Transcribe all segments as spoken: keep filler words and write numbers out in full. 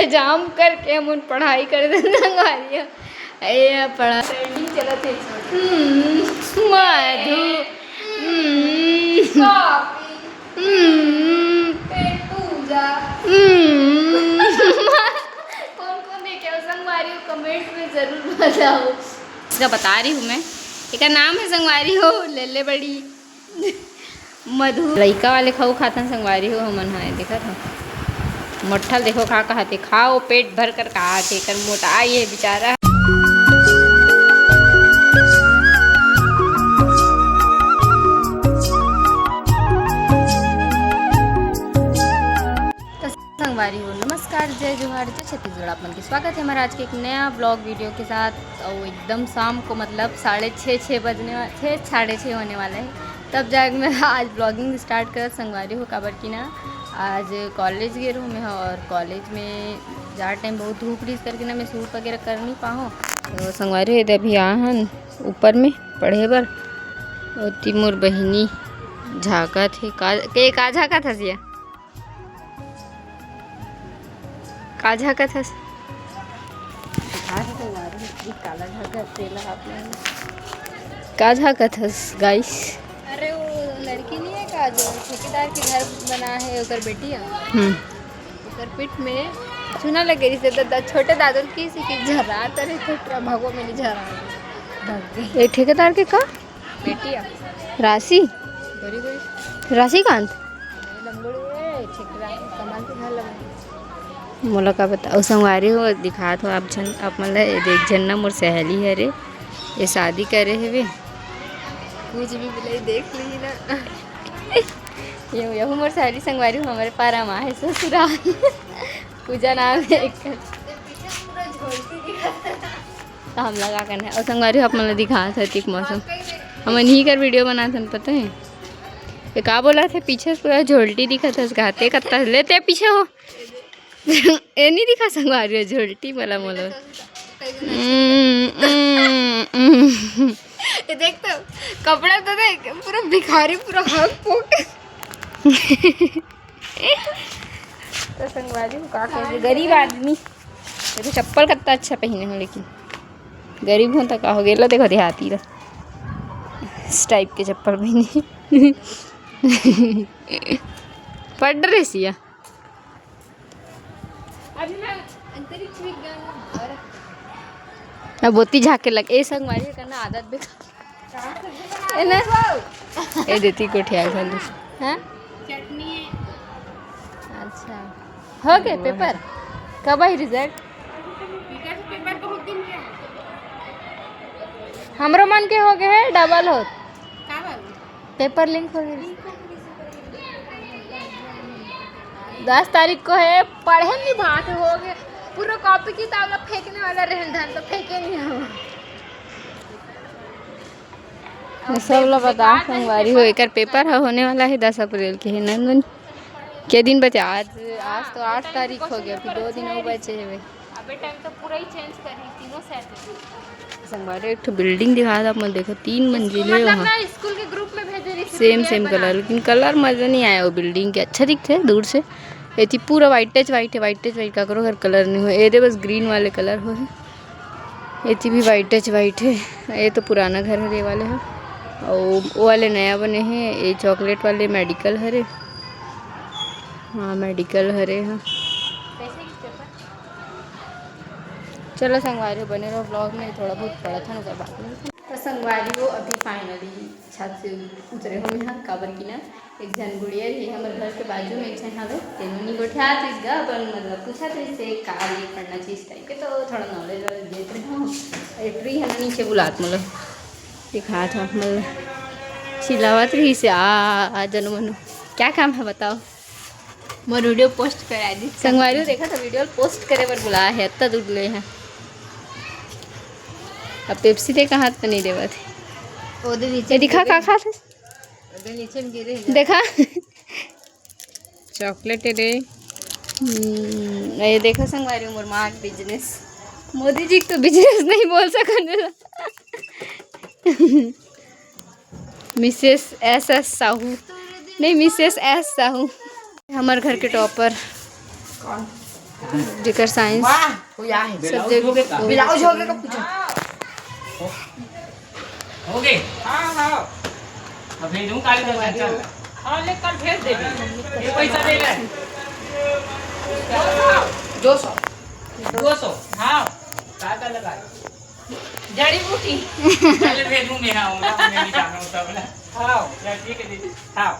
जाम करके हमन पढ़ाई कर दे संगवारी हो। ए पढ़ा ट्रेंडिंग चलत हे। हम्म, मधु। हम्म, कॉफी। हम्म, पेट पूजा। हम्म। कौन कौन देखे हो संगवारी हो, कमेंट में जरूर बताओ। इसका बता रही हूँ मैं, एकर नाम है संगवारी हो लेले बड़ी मधु। लइका वाले खाऊ खाथन संगवारी हो हमन ह, देखत हो। मोठल देखो का कहत हे, खाओ पेट भर कर कहत हे, एकर मोटाई हे बेचारा। तो संगवारी हो, नमस्कार, जय जोहार, जय छत्तीसगढ़। आप मन के स्वागत है हमारे आज के एक नया ब्लॉग वीडियो के साथ। और एकदम शाम को, मतलब साढ़े छः, छः बजने वा-, छः, साढ़े छः होने वाला है, तब जाके मैं आज ब्लॉगिंग स्टार्ट करत संगवारी हो, काबर कि ना आज कॉलेज गे रहूँ मैं ह, और कॉलेज में जा टाइम बहुत धूप रहिस करके ना मैं सूट वगैरह कर नहीं पाहूँ। तो संगवारी हो, अभी आ हन ऊपर में पढ़े बर, ओती मोर बहिनी झांकत हे। का, के का झांकत हस या? का झांकत हस? काला झांकत तेला आप लोग। का झांकत हस गाइस? अरे वो लड़की नहीं है का, जो ठेकेदार के घर बना है, ओकर बेटी है। हम्म। ओकर पीठ में चूना लगे रहिस, तो दा-, छोटे दादू की से कि झरा, तेरे छोटा भगो में नहीं झरा। भग गई। ए ठेकेदार के का? बेटी है। राशि? गोरी गोरी। राशिकांत? लंगोड़ी है, छिकरा, कमाल के घर लंगोड़ी। मोला का बता, अउ संगवारी हो, दिखात हो आप झन, आप मन ल, ए देख झन ना, मोर सहेली हरे, ये शादी करे हवे। कुछ भी बिलाई देख ली ना। ये, यहू मोर सहेली संगवारी हो, हमारे पारा मा है ससुराल। पूजा नाम है एकर। तो हम लगा करने, अउ संगवारी हो, आप मन ल दिखात हती मौसम। हमन ही कर वीडियो बनात हन, पता है? ये का बोलत हे? पीछे से पूरा झोलटी दिखत हे, गाते कत्ता लेते पीछे हो। ए नहीं दिखा संगवारी हो, झोलटी वाला मोला। हम्म, हम्म, हम्म। ये देख तो, कपड़ा तो देख, पूरा भिखारी, पूरा हग पोक। तो संगवारी हो, का कहे, गरीब आदमी। देखो चप्पल कत्ता अच्छा पहिने हो, लेकिन गरीब हो तो का हो गेला। देखो देहाती ला, इस टाइप के चप्पल पहिने। पढ़ रहे सिया। अभी मैं अंतरिक्ष विज्ञान में, और अब बोती झाके लग, ए संगवारी करना आदत बेकार। ए ना। ए देती कोठिया घाल दे। हाँ? चटनी है। अच्छा। हो गए पेपर? कब आई रिजल्ट? विकास पेपर बहुत दिन के है। हमरो मन के हो गए है, डबल होत। का बात? पेपर लीक हो गए। दस तारीख को है, पढ़े नहीं बात हो गए। पूरा कॉपी किताब ला फेंकने वाला रहन धन तो फेंके नहीं हम। ये सब ला बता संगवारी हो, एकर पेपर ह होने वाला है दस अप्रैल के, है नंदन। के दिन बचे? आज, आज तो आठ तारीख हो गया, फिर दो दिन और बचे हवे। अबे टाइम तो पूरा ही चेंज कर रही, तीनों सेट। संगवारी एक ठो बिल्डिंग दिखा था, अपन देखो तीन मंजिले मतलब वहाँ। ना स्कूल के ग्रुप में भेजे रही थी सेम, सेम कलर, लेकिन कलर मजा नहीं आया वो बिल्डिंग के। अच्छा दिखते है दूर से। एती पूरा वाइट टच वाइट है, वाइट टच वाइट, काकरो घर कलर नहीं हुआ, एदे बस ग्रीन वाले कलर हुए है। एती भी वाइट टच वाइट है। ये तो पुराना घर हरे वाले है, और वो वाले नया बने हैं। ये चॉकलेट वाले मेडिकल हरे। हाँ, मेडिकल हरे। हाँ, चलो संगवारी हो, बने रहो ब्लॉग में। थोड़ा बहुत पढ़त हन, ओकर बाद में। तो संगवारी हो, अभी फाइनली छत से उतरे हो यहाँ, काबर की ना एक झन गुड़िया रही हमर घर के बाजू में, एक झन हवे, तेनो नी गोठियात रहिस गा, अपन मतलब पूछत रहिस से का लिए पढ़ना चाहिए इस टाइप के, तो थोड़ा नॉलेज वॉलेज देत रहे हूँ। ये ट्री है ना नीचे बुलात मोला, दिखात हूँ मतलब चिल्लावत रहिस से, आ, आ जनो मनो, क्या काम है बताओ? मोर वीडियो पोस्ट करा दी। संगवारी हो, देखा था वीडियो पोस्ट करे बर बुलाया है, इतना दूर ले है। अब पेप्सी दे कहाँ तो नहीं देवत है। ओदे नीचे ये दिखा गिरे। का खात है? ओदे नीचे में गिरे हैं। देखा। चॉकलेट है रे। हम्म, ये देखा संगवारी हो, मोर माँ के बिजनेस। मोदी जी को तो बिजनेस नहीं बोल सकते। मिसेस एस एस साहू, नहीं, मिसेस एस साहू, हमर घर के टॉपर। कौन? जेकर साइंस वाह, हो या है। सब्जेक्ट ब्लाउज हो गया का पूछो? हो गए? हाँ, हाँ। अब भेजूँ काली का चंचल। हाँ, ले, कल भेज देबे। ये पैसा दे रहे। दो सौ। दो सौ। हाँ। का का लगा? जड़ी बूटी। चल, भेजूँ मैं, हाँ, मैं नहीं जाना हूँ सब ना। हाँ, या ठीक है दीदी। हाँ।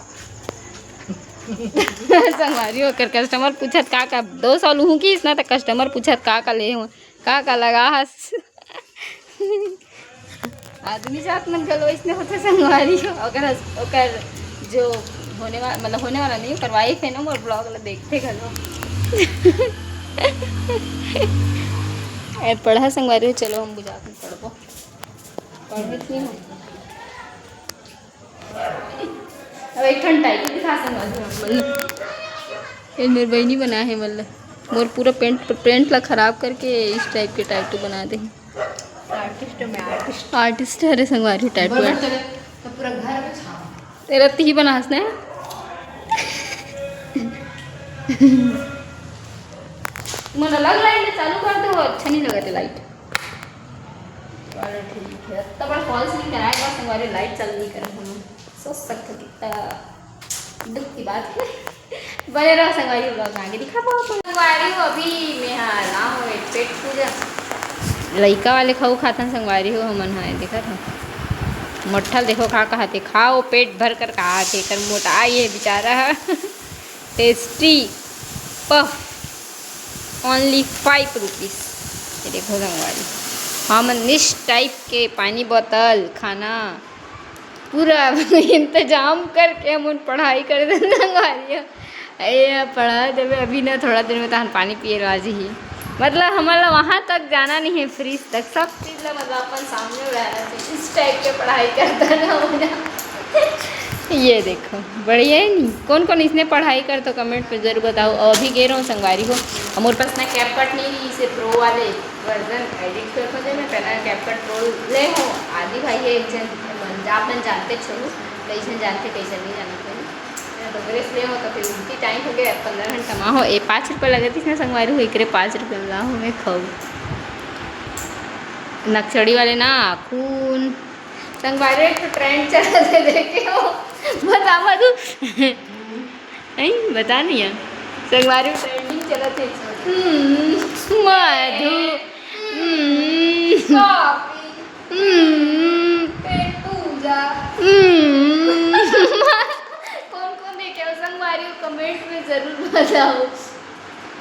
संगवारी हो, ओकर कस्टमर पूछत का का, दो सौ लूहूँ कि इसना, त कस्टमर पूछत का का ले हो, का का लगा हस। आदमी जात मन घलो इसने होथे संगवारी हो। ओकर हस-, ओकर जो होने वाला, मतलब होने वाला नहीं, ओकर वाइफ है ना, मोर ब्लॉग ला देखथे घलो। ए, पढ़ा संगवारी हो, चलो हम बुझात में पढ़बो। पढ़े थी हम। अब एक ठन टाइप दिखा संगवारी हो, मतलब ये मेर बहिनी बनाए हे, मतलब मोर पूरा पेंट, पेंट ला खराब करके इस टाइप के टैटू बना दे। आर्टिस्ट में आर्टिस्ट। आर्टिस्ट हरे संगवारी टैटू। बराबर चले तो पूरा घर में छाप। तेरा तीही बनास ने। मन अलग लाइट चालू कर दे, वो अच्छा नहीं लगा थे लाइट। चलो ठीक है, तब बड़ा फॉल्स नहीं कराए, बस संगवारी लाइट चालू नहीं करे हम। सोच सकते कितना दुख की बात है। बने रहो संगवारी, ब्लॉग में आगे दिखा पाओ तो। संगवारी हो, अभी मैं हाँ ला हूँ एक पेट पूजा। लइका वाले खाऊ खातन संगवारी हो, हमन हाँ देखा था। मोठल देखो का कहा थे, खाओ पेट भर कर कहा थे, कर मोटा ये बेचारा है। Tasty puff, only five rupees। ये देखो संगवारी, हमन इस टाइप के पानी बोतल, खाना, पूरा इंतजाम करके हमन पढ़ाई कर दे संगवारी। ये पढ़ा देवे अभी ना, थोड़ा देर में तहन पानी पिए ला जी ही। मतलब हमन ला वहाँ तक जाना नहीं है, फ्रिज तक, सब चीज ला मतलब अपन सामने रहना चाहिए। इस टाइप के पढ़ाई करता ना हो ना। ये देखो, बढ़िया है नी। कौन कौन इसने पढ़ाई कर तो कमेंट पे जरूर बताओ। और अभी गे रहो संगवारी हो, और मोर पास ना कैप कट नहीं रही, इसे प्रो वाले वर्जन एडिट कर खोजे मैं पहला कैप कट प्रो ले हो। आदि भाई है एक जन, मन आप मन जानते छोड़ू, कई जन जानते, कई जन नहीं जानते। मैं तो ड्रेस ले हो तो फिर उल्टी टाइम हो गया, पंद्रह घंटा मा हो। ए, पाँच रुपये लगे थे इसने संगवारी हो, एकरे पाँच रुपये में ला हो मैं खाऊ। नक्सड़ी वाले ना खून संगवारी एक तो ट्रेंड चलत हे, देखे हो? बता मधु। नहीं, बता नहीं है। संगवारी ट्रेंडिंग चलत हे। हम्म, मधु। हम्म। कॉफी। हम्म। पेट पूजा। हम्म। कौन कौन देखे हो संगवारी, कमेंट में जरूर बताओ।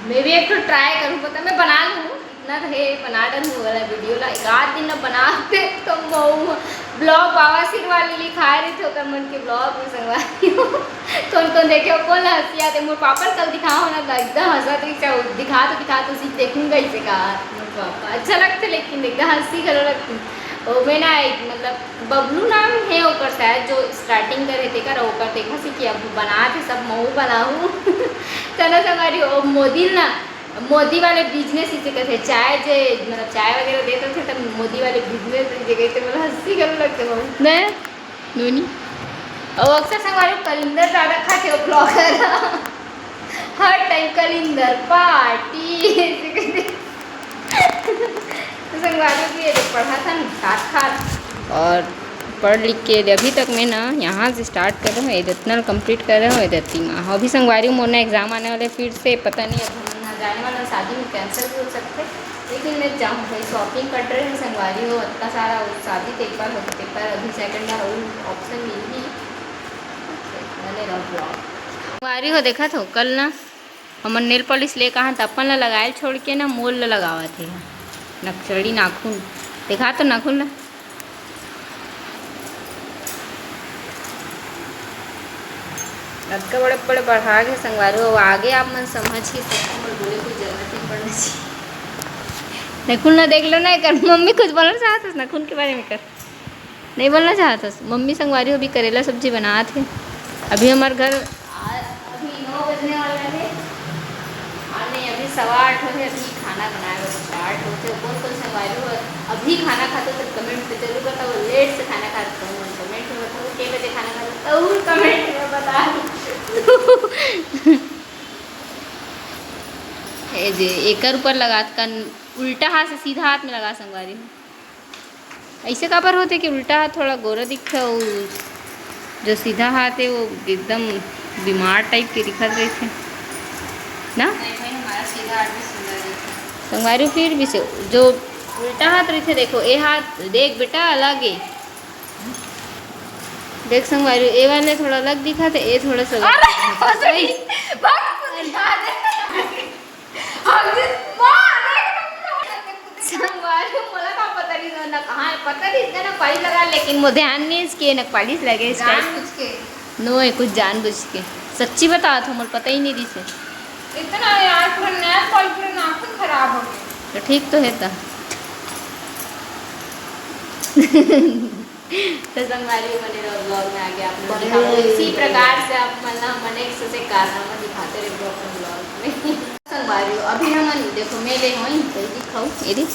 मैं भी एक ठो ट्राई करूँ, पता मैं बना लूँ, इतना तो है, बना डालूँ वाला वीडियो ला। एक आध दिन ना बनाते तो मऊ ब्लॉग बाबा सिर वाली लिखाए रही थे, ओकर मन के ब्लॉग में संगवारी हो। कौन कौन देखे हो, कौन ला हंसी आते। मोर पापा कल दिखाओ ना, तो एकदम हंसा तो दिखा, दिखा तो दिखा तो सीख देखूंगा इसे का। मोर पापा अच्छा लगते, लेकिन एकदम हंसी घलो लगती। ओ मैं ना एक, मतलब बबलू नाम है ओकर शायद, जो स्टार्टिंग करे तेकर, ओकर देखा सी कि अब बनात हे सब, मऊ बनाहू। तना संगवारी हो, मोदी ना, मोदी वाले बिजनेस इसे कहते, चाय जे मतलब चाय वगैरह देते थे तब मोदी वाले बिजनेस इसे कहते, मतलब हंसी करने लगते बहुत। मैं नोनी। और अक्सर संगवारी कलिंदर ज्यादा खाते हो ब्लॉगर। हर टाइम कलिंदर पार्टी। तो संगवारी भी ये देख पढ़ा था ना, खात खात। और पढ़ लिख के अभी तक मैं ना यहाँ से स्टार्ट कर रहा हूँ, इतना कंप्लीट कर रहा हूँ, इधर तीन माह। अभी संगवारी मोर ना एग्जाम आने वाले, फिर से पता नहीं, अब हम ना जाने वाला, शादी में कैंसिल भी हो सकते, लेकिन मैं जाऊँ भाई, शॉपिंग कर रहे हैं संगवारी हो, इतना सारा शादी तो एक बार हो, एक बार अभी सेकंड बार और ऑप्शन मिली ही। संगवारी हो, देखा तो कल ना हमन नेल पॉलिश ले कहा त अपन ला लगायल छोड़ के ना मोर ला लगावत हे। नक्सड़ी नाखून। देखा तो नाखून ला। अतका बड़े बड़े बढ़ा के संगवारी हो, आगे आप मन समझ ही सकते, मोर बोले कोई जरूरत नहीं पड़ना चाहिए। नाखून ला देख लो ना, एकर मम्मी कुछ बोलना चाहत हस नाखून के बारे में कर। नहीं बोलना चाहत हस? मम्मी संगवारी हो अभी करेला सब्जी बनात हे। अभी हमार घर आ, अभी नौ बजने वाला है। हाँ, नहीं, अभी सवा आठ हो गए, अभी खाना बनाए बर स्टार्ट होते। कौन कौन संगवारी हो अभी खाना खाते, सब कमेंट पे जरूर बताओ। लेट से खाना खाते हो, कमेंट में बताओ। के बजे खाना खाते हो, कमेंट में बता दो। ए जे एकर ऊपर लगात का उल्टा हाथ से सीधा हाथ में लगा संगवारी हो। ऐसे काबर होथे कि उल्टा हाथ थोड़ा गोरा दिखथे, अउ जो सीधा हाथ है वो एकदम बीमार टाइप के दिखत रहिथे ना। नहीं भाई, हमारा सीधा हाथ भी सुंदर दिखता है। संगवारी फिर भी से जो उल्टा हाथ रहिथे, देखो ये हाथ देख बेटा अलग है, देख संगवारी, ये वाले थोड़ा अलग दिखत है, ये थोड़ा सा अलग अरे, दिखत है। सही। भाग, भाग, भाग। संगवारी, मोला का पता नहीं ना, ना कहाँ है, पता नहीं इसका ना पालिश लगा, लेकिन मोर ध्यान नहीं इसके ना पालिश लगे इस टाइप। जानबूझ के। नो, ये कुछ जानबूझ के। सच्ची बता था, मोर पता ही नहीं दिसे। इतना यार, पूरा नेल पॉलिश, पूरा नाखून खराब हो गया। तो ठीक तो है ता। तो संगवारी बने रहो vlog में, आगे आप लोग बने दिखाओ। रहो। इसी प्रकार से आप मन ला मन एक से कारनामा दिखाते रहो अपन vlog में। संगवारी, अभी हमन देखो, मैं ले होई पहली खाऊ, एदे।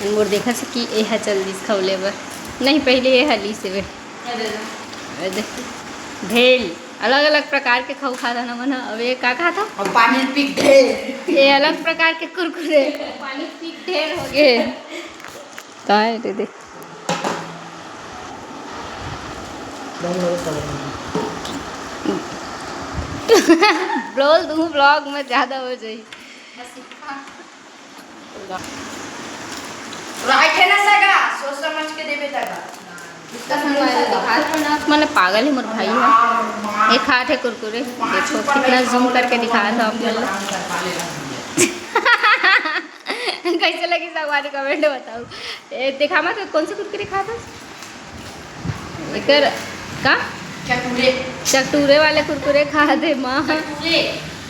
मोर देखा से कि एहा चल दिस खाऊ लेबर। नहीं, पहले एहा ली से बे। ये दे दो। ये दे। भेल। अलग-अलग प्रकार के खाऊ खाता ना मन। अब ये का खाता? और पानी पी ढेर। ये अलग प्रकार के कुरकुरे। पानी पी ढेर हो गए। कहाँ है दीदी? बोल दूँ, vlog में ज़्यादा हो जाई। राखे ना सगा, सोच समझ के देबे तगा। इसका संग वाला दिखा दो ना। मैंने पागल है मोर भाई है। ये खात है कुरकुरे। देखो कितना zoom करके दिखा था आप लोग। कैसे लगी संगवारी, comment में बताओ। ए, दिखा मत, कौन से कुरकुरे खात हस? एकर का? चटूरे। चटूरे वाले कुरकुरे खात हे माँ। चटूरे।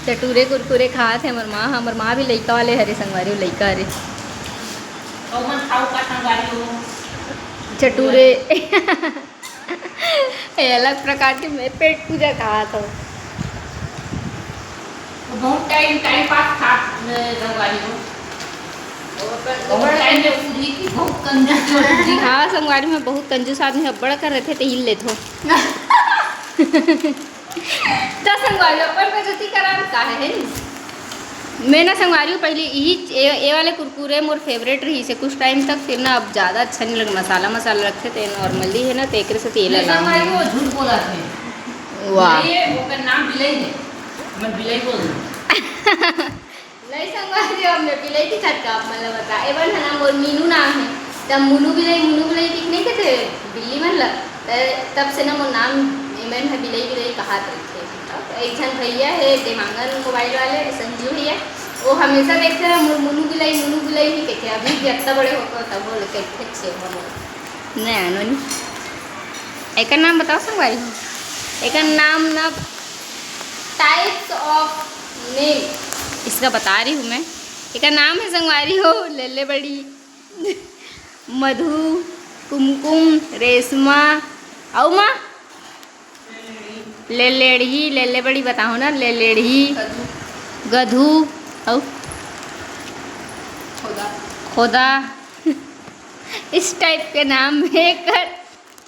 चटूरे कुरकुरे खात हे हमर माँ। हमर माँ भी लइका वाले हरे संगवारी, लइका हरे। ओमन खाऊ का संगवारी हो। चटूरे। ये अलग प्रकार के मैं पेट पूजा खात हूँ। बहुत टाइम, टाइम पास खात, अ, संगवारी हो। बहुत टाइम में पूरी की बहुत कंजूस आदमी। हाँ, संगवारी में बहुत कंजूस आदमी, अब्बड़ कर रहे थे, तो हिल लेत हो। तो संगवारी, अपन बेइज्जती करा में का है, है नी? मैं ना संगवारी हूँ, पहले यही ए, ए वाले कुरकुरे मोर favourite रही से कुछ टाइम तक, फिर ना अब ज़्यादा अच्छा नहीं लगे, मसाला मसाला रखते थे, normally है ना, तो एक से तेल नहीं, लगाऊँ। संगवारी वो झूठ बोला थे। वाह। बिलई है, ओकर नाम बिलई है। मैं बिलई बोल दूँ। नहीं संगवारी, अब मैं बिलई दिखत का आप मन ल बता। एवन है ना, मोर मीनू नाम है, तब मुनू बिलई, मुनू बिलई दिख नहीं कहते बिल्ली मन ल, त-, तब से ना मोर नाम एमन है बिलई बिलई कहात रहिथे। अब एक झन भैया है देवांगन मोबाइल वाले, संजू भैया, वो हमेशा देखते हैं, "मु-, मुनू बिलई, मुनू बिलई" ही कहते हैं। अभी भी इतना बड़े होकर तब वो कहते हैं, "छे हो मोर।" नहीं, आनो नहीं। एकर नाम बताओ संगवारी हो। एकर नाम ना, types of name, इसका बता रही हूँ मैं। एकर नाम है संगवारी हो, लेले बड़ी, मधु, कुमकुम, रेशमा, अउ माँ? लेलेड़ही, लेले बड़ी बताओ ना, लेलेड़ही, गधू। गधू, अउ? खोदा। खोदा। इस टाइप के नाम है कर।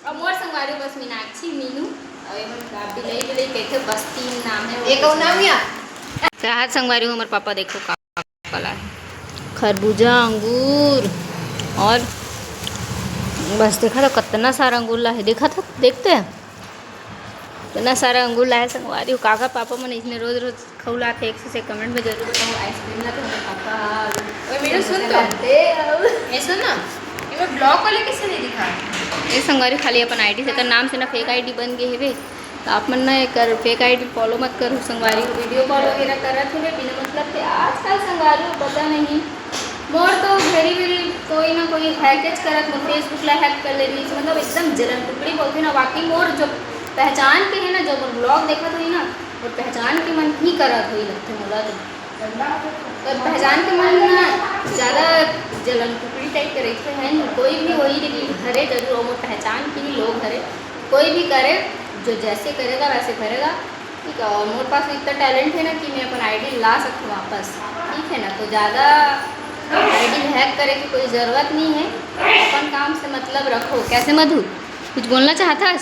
अब मोर संगवारी बस मीनाक्षी, मीनू, अउ एमन का बिलई, बिलई कहथे, बस तीन नाम है। एक अउ नाम या? चाहत संगवारी हो, हमर पापा देखो का वाला है। खरबूजा, अंगूर और बस देखा तो कितना सारा अंगूर ला है, देखा तो, देखते हैं कितना सारा अंगूर ला है संगवारी। काका पापा मन इसने रोज रोज खौलाथे, एक से comment में जरूर बताओ। Ice cream ला तो हमर पापा ओए, मेरा सुन तो। ए, सुन ना, ये मैं vlog वाले कैसे नहीं दिखा? ये संगवारी खाली अपन ID से कर नाम से ना fake ID बन गए हेवे। तो आप मन ना एकर fake ID follow मत करू संगवारी हो, video call वगैरह करत हेबे बिना मतलब के। आजकल संगवारी हो पता नहीं, मोर तो very very कोई ना कोई hack करत, मोर Facebook ला hack कर ले रही, मतलब एकदम जलन टुकड़ी बोलथे ना। बाकी मोर जो पहचान के है ना, जो मोर vlog देखत होई ना, मोर पहचान के मन ही करत होई लगथे मोला तो। पर पहचान के मन ना ज़्यादा जलन टुकड़ी type के रहिथे, है नहीं, कोई भी वही लेकिन हरे जरूर, वो मोर पहचान के ही लोग हरे। कोई भी करे, जो जैसे करेगा वैसे करेगा, ठीक है। और मोर पास इतना talent है ना कि मैं अपन ID ला सकूँ वापस, ठीक है ना। तो ज़्यादा ID hack करे की कोई ज़रूरत नहीं है, अपन काम से मतलब रखो। कैसे मधु, कुछ बोलना चाहता है?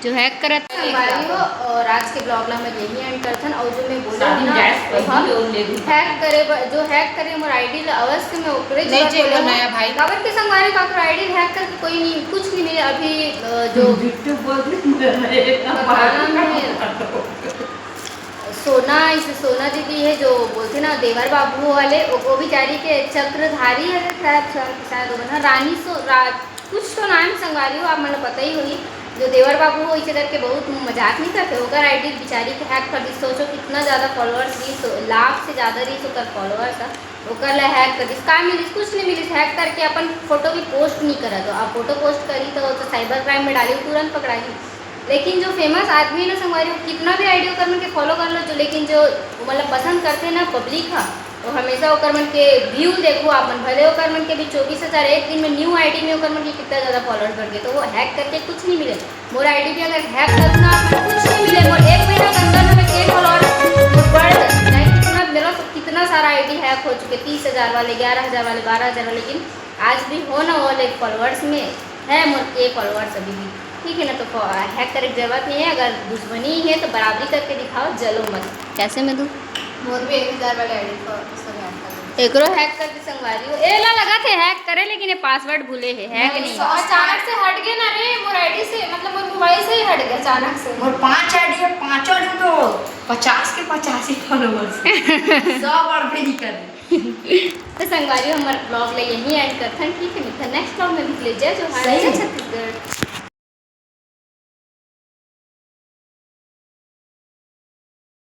जो हैक करत संगवारी हो, और आज के ब्लॉग ला मैं यही एंड करथन। और जो मैं बोला ना, हैक करे बर, जो हैक करे मोर आईडी ला, अवश्य मैं ओकरे नहीं चाहिए नया भाई। काबर के संगवारी, काकर आईडी हैक करके कोई नहीं, कुछ नहीं मिले अभी। जो सोना, इसे सोना दीदी है, जो बोलते ना देवर बाबू वाले, वो, वो बेचारी के चक्रधारी है शायद, शायद वो ना रानी सो राज कुछ तो नाम संगवारी हो, आप मन ल पता ही होही। जो देवर बाबू हो, इसे करके बहुत मजाक नहीं करते। ओकर आईडी बेचारी के हैक कर दिस। सोचो कितना ज़्यादा फॉलोअर्स रहिस, तो लाख से ज़्यादा रहिस ओकर फॉलोअर्स ह। ओकर ला हैक कर दिस, का मिलिस? कुछ नहीं मिलिस। हैक करके अपन फोटो भी पोस्ट नहीं करा, तो आप फोटो पोस्ट करी तो, तो साइबर क्राइम में डाली, तुरंत पकड़ाही। लेकिन जो फेमस आदमी ना संगवारी हो, कितना भी आईडी ओकर मन के फॉलो कर लो, जो लेकिन जो मतलब पसंद करते ना पब्लिक ह, तो हमेशा ओकर मन के व्यू देखो आप मन, भले ओकर मन के भी चौबीस हज़ार एक दिन में न्यू आईडी में ओकर मन के कितना ज़्यादा फॉलोअर्स बढ़ गए, तो वो हैक करके कुछ नहीं मिले। मोर आईडी भी अगर हैक करूँ ना, तो कुछ नहीं मिले। मोर एक महीना के अंदर में के फॉलोअर्स बढ़ जाए, कितना मेरा तो कितना सारा आईडी हैक हो चुके, तीस हज़ार वाले, ग्यारह हज़ार वाले, बारह हज़ार वाले, लेकिन आज भी हो ना वो ले फॉलोअर्स में है मोर के फॉलोअर्स अभी भी, ठीक है ना। तो हैक करे के जरूरत नहीं है, अगर दुश्मनी है तो बराबरी करके दिखाओ, जलो मत। कैसे में तू मोर भी एक हज़ार वाले आईडी को सब हैक कर दिस। एकरो हैक कर दिस संगवारी हो। ए ला लगा थे हैक करे, लेकिन ये पासवर्ड भूले है, हैक नहीं। अचानक से हट गए ना रे, मोर आईडी से, मतलब मोर मोबाइल से ही हट गया अचानक से। मोर पांच आईडी है, पांचों आईडी तो पचास के पचास ही फॉलोअर्स। सब और भी निकल। तो संगवारी हो, हमारे ब्लॉग ला यहीं एंड करथन, ठीक है? मिलथन नेक्स्ट ब्लॉग में। भी ले जय जोहार, सही जय है। छत्तीसगढ़।